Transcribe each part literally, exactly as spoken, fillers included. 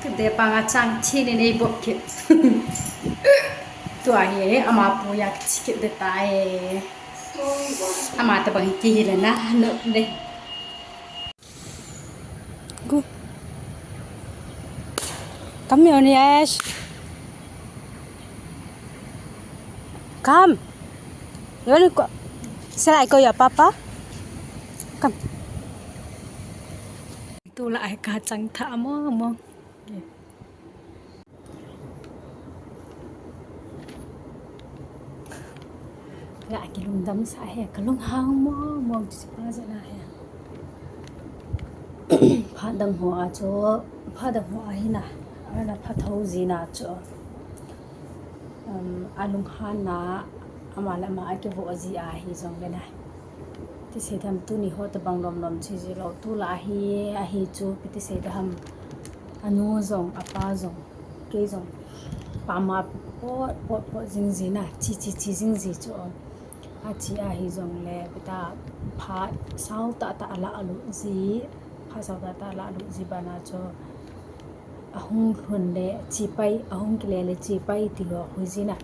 Te panga chang thi ni nei bop kit. Tua hi ama pu ya chi kit de tai. Ama ta bang hi ki hi le na no de. Gu. Come here, Yash. Come. You want to go? Shall I call your papa? Come. Tu la ai ka chang tha mo mo. La kilungdam sa he, kalung hang mo mo chi pa za na he. Phat dang ho a chu, phat dang ho a hi na, ana phat ho ji na chu. Um, alung han na, ama le ama a kivo ji a hi jong le na. Ti sei tham tuni ho ta bang lom lom chi ji lo, tu la hi, a hi chu, pi ti sei tham. Anu jong, apa jong, kei jong. Pama pot, pot, pot jing ji na, chi, chi, chi jing ji chu. A chi a hi jong le, pi ta phat sao ta ta a la a lu ji, phat sao ta ta a la a lu ji ba na chu. Ahung lhun le chi pai, ahung kile le chi pai ti ho hui ji na.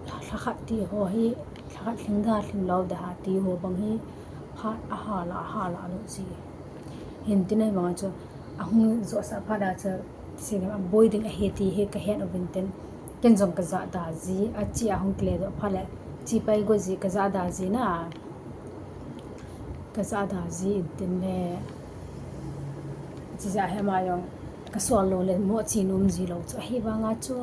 Lha khat ti ho hi, lha khat lhing da, lhing lo da ti ho bang hi, phat a ha la, a ha la a lu ji. Hin ti na hi bang a chu, ahung jo sa phat a chu, sei le a boi ding a hi ti hi ka het u vin tin. Ken jong ka ja da ji, a chi ahung kile do phat le, chi pai go ji ka ja da ji na. Ka ja da ji in tin le. Chi ja he ma jong ka sol lo le mo chi nom ji lo chu. Ahi bang a chu,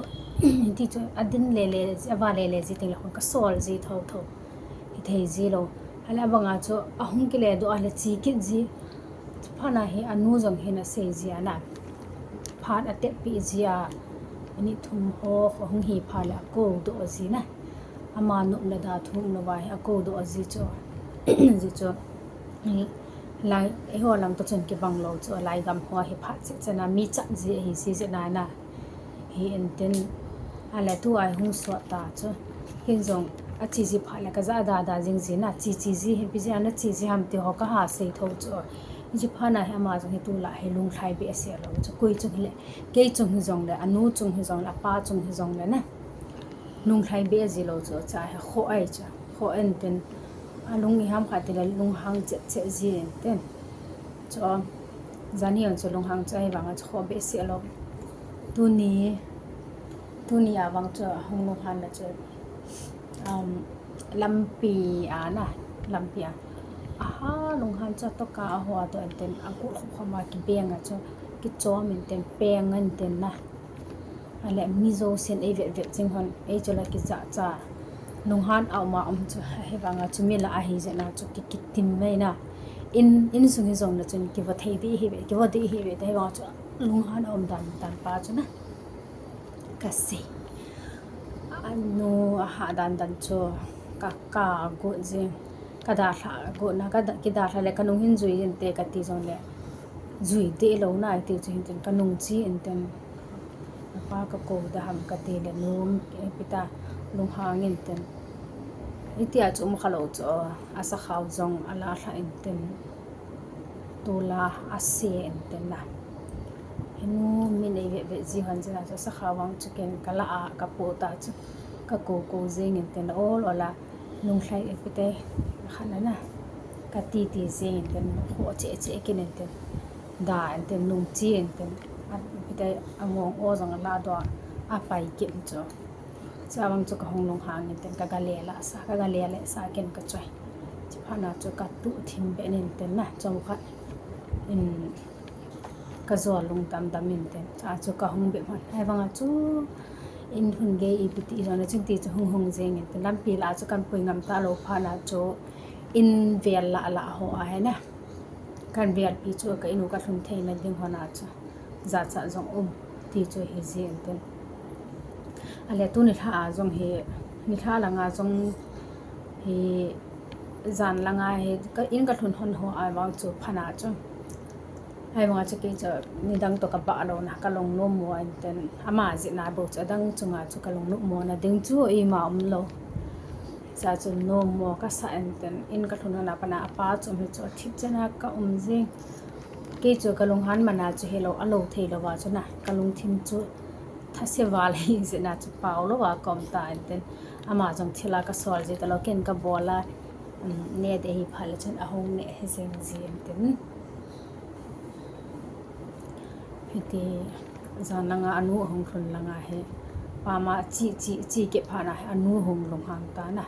ti chu a din le le, a va le le ji ting le khun ka sol ji tho tho. Hi thei ji lo. A le bang a chu, ahung kile do a le chi kit ji. Phat na hi anu jong hin a sei ji a na. Phat a tep pi ji a. Ani thum ho, ho hung hi phat le a ko do ji na. Ama nop le da thum lo va hi a ko do ji chu. Ji chu. Lai, eiho lang to chun kibang lo chu, lai gam ho hi phat che che na, mi chat ji hi ji ji na na. Hi in tin, a le tu ai hung suat ta chu. Hin jong, a chi ji phat le ka ja da da jing ji na, chi chi ji hin pi ji a na chi ji ham ti ho ka ha sei tho chu. Ji phat na hi ama jong hi tu la hi lung lhai be se lo chu, koi chung hi le, kei chung hi jong le, anu chung hi jong le, apa chung hi jong le na. Lung lhai be ji lo chu, cha hi kho ai chu. Kho en tin, a lung i ham kha ti le lung hang che che ji en tin. Chu, jani on chu lung hang chu ahi vang a chu kho be se lo. Tuni, tuni a vang chu hung lung han na chu, um, lampi a na, lampi a. Aha, lung han chu to ka a ho a to en tin, a ku kho kho ma ki beng a chu, ki chom en tin, peng en tin na. A le mi jousen ei vet vet jing hon, ei chu la kicha cha. Lunghan a um a um chu, ahi vang a chu mi la ahi jeh na chu ki, kitim mai na. In, in sung hi jong na chun kivo thei di hi ve, kivo di hi ve, te hi vang a chu lunghan a um dan, dan pa chu na. Ka sei. Anu a ha dan dan chu ka, ka gu jing. Ka dalha gu na, ka da, ki dalha le ka nung hin jui jin te ka ti jong le. Jui te lo na, te chu hin tin ka nung chi in tin. Apa ka ko da ham ka ti le nung, e, pi ta lunghang in tin. Iti a chu um kha lo chu, a sakhao jong a la lha in tin. Tu la a se in tin na. Henu min ei ve ve ji hon jin a chu sakhao vang chu ken ka la a ka po ta chu. Ka ko ko jing in tin ol ol a. Nung lhai e pi te khan na. Ka ti ti jing in tin kho che che kin in tin. Da in tin nung chi in tin. A pi te a ngong o jong a la do a pai kin chu. Cha vang chu ka hung lunghang in tin ka ga le la sa, ka ga le le sa ken ka choi. Chi pha na chu ka tu thim be nin tin na, chom khat in ka jo lung dam dam in tin. Cha chu ka hung be man. Hai vang a chu in hun ge i pi ti jong na ching ti chu hung hung jeng in tin. Lampi la chu kan pui ngam ta lo pha na chu in vel la la ho a he na. Kan vel pi chu ka in u ka lhun thei na ding ho na chu. Jachat jong um ti chu hi ji in tin. A le tu ni lha a jong hi, ni lha langa jong hi, jan langa hi, ka in ka lhun hon ho a vang chu pha na chu. Ai vang a chu kei chu ni dang to ka ba lo na, ka long nom mo in tin. Ama ji na bo chu a dang chunga chu ka long nom mo na ding chu i ma um lo. Cha chu nom mo ka sa in tin. In ka lhun hon a pa na a pa chu um hi chu a thip chena ka um jing. Kei chu kalunghan mana chu hilou, alou thei louva chu na, kalungthim chu thase val hi jeh a chu pao louva ka um tan tin. Ama jong thil a kasol ji talou, ken kabol a, um, ne de hi phat le chun ahung ne hi jing jin tin. Hiti jan langa anu ahung lhun langa hi, pama chi, chi, chi kit phat na hi anu hung lunghang tan a.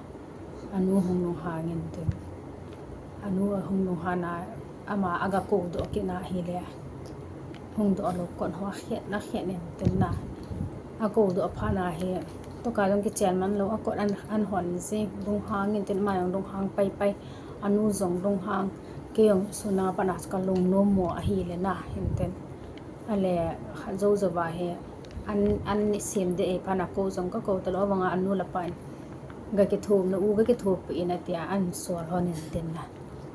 Anu hung lunghang in tin. Anu ahung lunghang a, ama aga koudoh kit na hile, hung doh lou kot ho akhet, akhet in tin na. Akoudoh phat na hi, toka jong kichen man lou, akot an, an hon ji, lunghang in tin, ama jong lunghang pai pai, anu jong lunghang, kei jong sun a pat na chu kalungnom mo ahile na, hin tin. Ale, khat jou jouva hi, an, an sem de e phat na kou jong kakou talou, avanga anu le apa in, ga kithum na u, ga kithum peh in atia, an sol hon in tin na.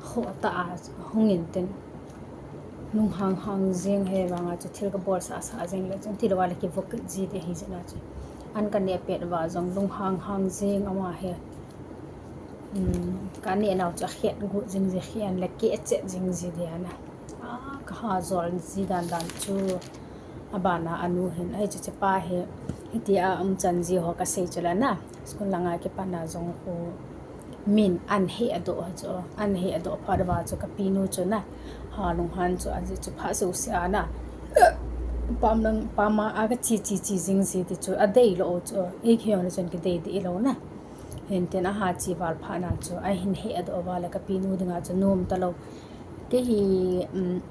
Kho ta a, hung in tin. Lunghang hang jing hi vanga chu thil kabol sah sah jing le chun, tilou a le kivop kit ji de hi jeh a chu. An kane pet uva jong lunghang hang jing ama hi. Um, kane nau chu akhet gu jing ji, khen le keh chet jing ji de ana. A, kaha jol ji dan dan chu. Abana anu hin, ahi chu chepa hi, hitia umchan ji ho kasei chu la na. School langa kipat na jong khu min an hehdoh chu, an hehdoh phat uva chu kapinu chu na. Ha lunghang chu ajeh chu pha jouse a na. Pam lang, pama aga chi chi chi jing ji ti chu adeilou chu. Ei kei jong le chun kidei deh lou na. Hin tin aha chi val phat na chu, ahin hehdoh uva le kapinu dinga chu nom talou. Kei hi, um,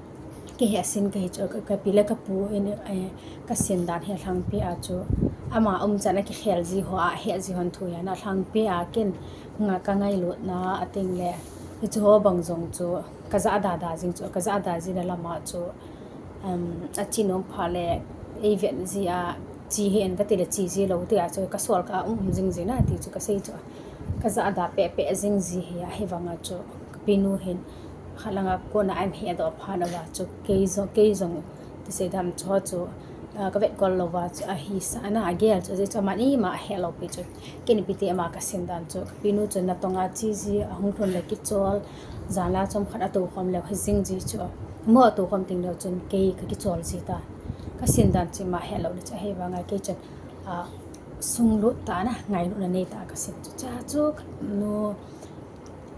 kei hi asin kahi chu, ka, kapi le kapu in, eh, kasin dan hi alhangpi a chu, ama umchan a kikhel ji ho, ahet ji hon thu ahi na, alhangpi a ken nga kangailut na a ting le, hichu ho bang jong chu, kajah da da jing chu, kajah da ji na lama chu, um, achi nom phat le, ei vet ji a, chi hi in kati le chi ji lou tia chu, kasol ka um um jing ji na ti chu kasei chu, kajah da peh peh jing ji hi ahi vanga chu, kapinu hin, khat langa kona an hehdoh phat uva chu, kei jong, kei jong, ti sei dam chu chu, ah, kavet kol louva chu, ahi sa na, agel chu, ajeh chu aman ima ahet lou pi chu. Ken ipi ti ama kasin dan chu, kapinu chu natong a chi ji, ahung lhun le kichol, jan la chomkhat atou khom leu hi jing ji chu. Mo atou khom ting leu chun kei kakichol ji ta. Kasin dan chu ima het lou le chu, ahi vanga kei chun, ah, sunglut ta na, ngailutna nei ta kasin chu. Cha chu, nu,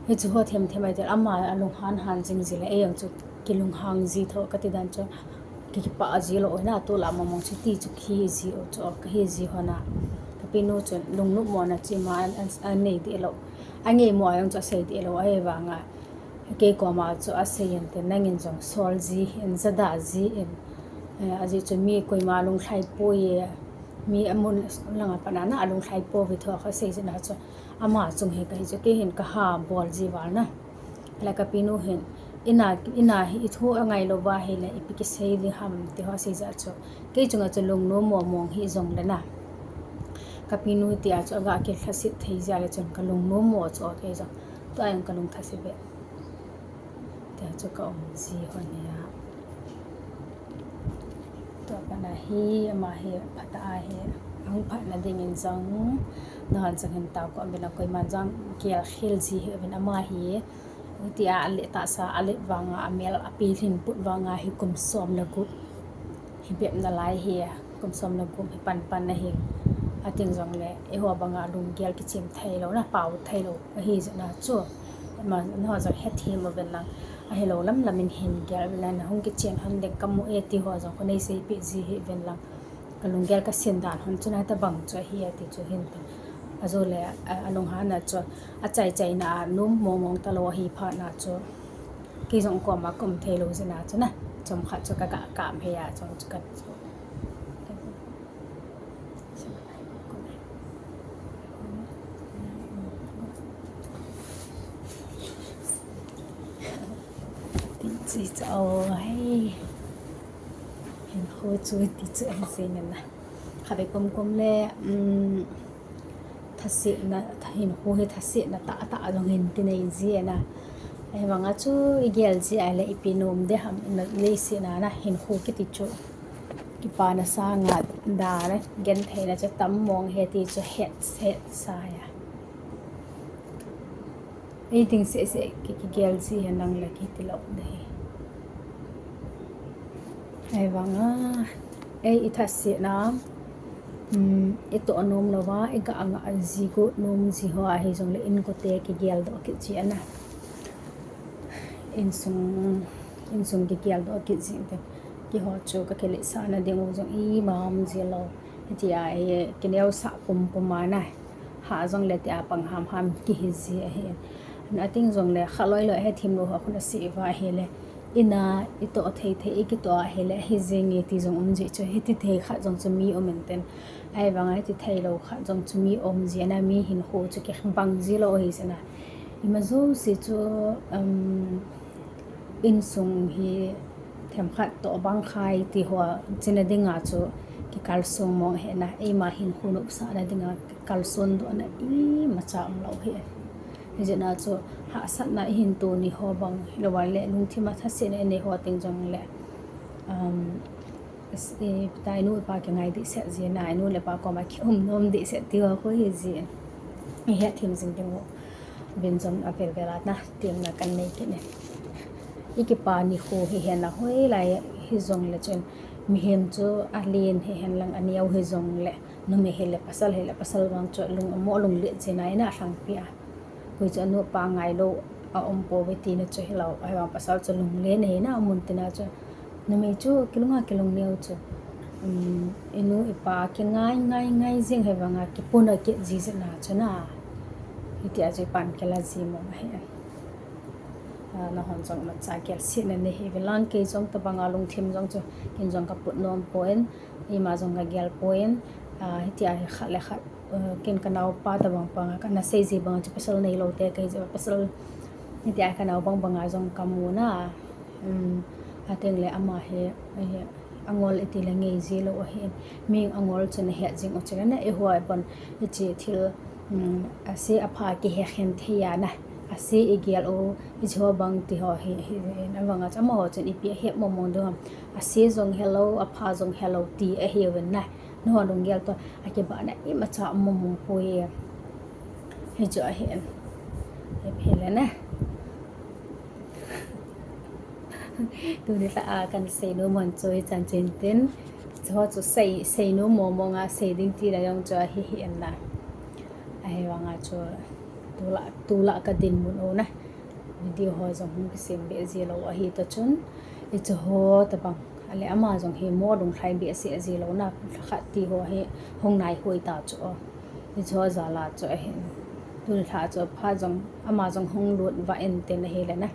Hichu ho them them ahi tel, ama alunghan han jing ji le, ei jong chu kilunghang ji tho kati dan chu, ki, kipah ji lou, oi na, tu la mong mong chu ti chu kahi ji u chu, kahi ji ho na. Kapinu chun lungnop mo na chu ima an, an, an nei deh lou. Angei mo a jong chu asei deh lou, ahi vanga. Kei koma chu asei in tin, nangin jong sol ji in, jada ji in. Eh, ajeh chu mi koima lunglhai poi e, mi amun langa pat na na alunglhai pouve thu kasei jeh a chu. Ama chung hi kahi chu, kei hin kaha bol ji val na. Le kapinu hin, ina, ina hi ithu angai louva hile, ipi kisei ding ham ti ho asei jeh a chu. Kei chunga chu lungnom mo mong hih jong le na. Kapinu tia chu aga kilhasit thei jeh a le chun kalungnom mo chu kei jong. Tua jong kalung thase be. Tia chu ka um ji ho nia. Tua pat na hi, ama hi phatah a hi, ahung phat na dingin jong, nahon jong hin tao ko uvin lang, koiman jong gel khel ji hih uvin, ama hi, tia ale tahsa, ale vanga, amel api lhin put vanga hi kum som le gup hi bep nalai hi, kum som le gup hi pan pan ahi, ating jong le, eiho banga lunggel kichem thei lou na, pao thei lou ahi jeh a chu, ama, nahon jong hethem uvin lang, ahilou lam lam in hin gel uvin lang, nahung kichen hon ding kamu e ti ho jong khu nei seipeh ji hih uvin lang. Kalunggel kasin dan hon chu na tabang chu ahi ati chu hin tin. Ajou le, a, alunghan a chu, achai chaina a nom mong mong talou ahi phat na chu. Kei jong koma ka um thei lou jeh a chu na. Chomkhat chu kaga kap hei a chu chu ka. Ti chu chu hei. Hinkho chu ti chu ahi jeng in na. Khatvei kum kum le, um, thasetna, tha-, hinkho hi thasetna tah tah jong hin kinei ji e na. Ahivanga chu igel ji a le ipi nom ding ham na leiset a na hinkho kiti chu. Kipana sanga da na, gentheina chu tam mong e ti chu het, het sa a. Ei ding seh seh ki, kigel ji hen lang le kiti lou ding ahi. Ahivanga, ei, i thase na, um, i toh nom louva, i ga nga ji got nom ji ho ahi jongle inkote kigel doh kit ji ana. Insung, insung kigel doh kit ji te. Keiho chu ka kiletsah na ding u jong ima um ji lou. Hitia hi kineosah pumpum ana. Ha jongle tia pang hamham kihi ji ahi. Na ting jongle kha loi loi he thim lou ho khun a se va hile. Ina i toh thei thei i kitoh a hile hi jing e ti jong um ji chu. Hiti thei khat jong chu mi um in ten. Ahivanga hiti thei lou khat jong chu mi um ji ana, mi hinkho chu kibang ji lou hi jana. Ima jouse chu, um, insung hi themkhat toh bang khai ti ho china dinga chu kikalson mong hena, eima hinkho nopsahna dinga kikalson dohna imacha um lou hi. Hijeh a chu hahsatna i hin to ni ho bang, lou le lungthim a thase na i nei ho teng jongle, um, As-, eh, ta inu ipa kingai dehset jin a, inu le ipa koma kium nom dehset ti ho khu hi jin. I het thim jing ding u. Vin jong avel vel a na, temna kan nei kit in. I kipa nikho hi hen a hoilai hi jongle chun. Mihem chu alen hi hen lang aneo hi jongle. Numei hile pasal hile pasal vang chu lung amo lunglet jin a ina lhangpi a. Koi chu anu apa ngailou a um pouve tina chu hilou, ahivang pasal chu lunglen ahi na, amun tina chu. Numei chu kilunga kilungneo chu. Um, inu ipa kingai, ngai, ngai jing ahivanga kipuna kit ji jeh na chu na. Hitia chu ipan kila ji mong ahi. Ah, nahon jong imacha gelsetna nei hih uvin lang, kei jong tabanga lungthim jong chu, ken jong ka put nom poi, ima jong ka gel poi, ah, hitia hi khat le khat, eh, ken ka naopa tabang panga, kana sei ji banga chu pasal neilou te kahi jeh a pasal, hitia ka nao bang banga jong ka mu na, um, ateng le ama hi, eh, angol iti le ngei ji lou ahi, mi angol chu na het jing u chu na, eiho a bon, hiche thil, um, ase apha kihe khen thei a na, ase i gel u, hiche ho bang ti ho hi, hi, hi, avanga chu amaho chun ipi ahet mong mong diu ham, ase jong helou, apha jong helou ti ahiuvin na. Nahon lunggel toh akibahna imacha um mong mong poi. Hichu ahi in. Ipi hile na. Tuni lha a kan seinom hon chu hichan chu hin tin. Chuho chu sei, seinom mong mong a sei ding tina jong chu ahi hi in na. Ahivanga chu tulai, tulai ka dinmun u na. Video ho jong hung kisem be ji lou ahi ta chun, hiche ho tabang, ale ama jong hi mo lunglhai be se ji lou na, lhakhat ti ho hi hung nai hoi ta chu o. Hiche ho jal a chu ahin, tun lha chu pha jong, ama jong hung lut vah in tin ahile na.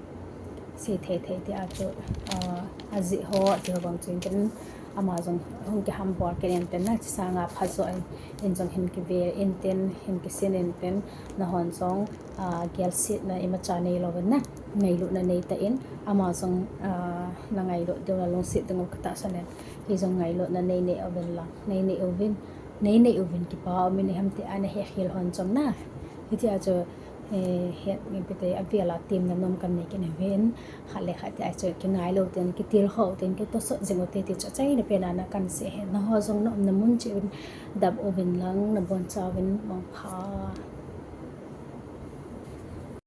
Sei thei thei ti a chu, ah, ajeh ho ti ho bang chu in tin, ama jong hung kihambol kit in tin na, hiche sanga pha jo in, in jong hin kive in tin, hin kisin in tin, nahon jong, ah, gelsetna imacha neilou vin na, ngailutna nei tan, ama jong, ah, na ngailut diu na lungset ding u ka tahsan in, kei jong ngailutna nei nei uvin lang, nei nei uvin, nei nei uvin kipa um in, iham ti a na hekhel hon jong na, hitia chu, eh, het nge pite avel a temna nom kan nei kit uvin, khat le khat ti a chu kingailou ten, kitilkhou ten, kitosot jing u te ti chu achaina pen a na kan sei e, naho jong na umna mun cheh uvin, dap uvin lang, na boncha uvin, mangpha.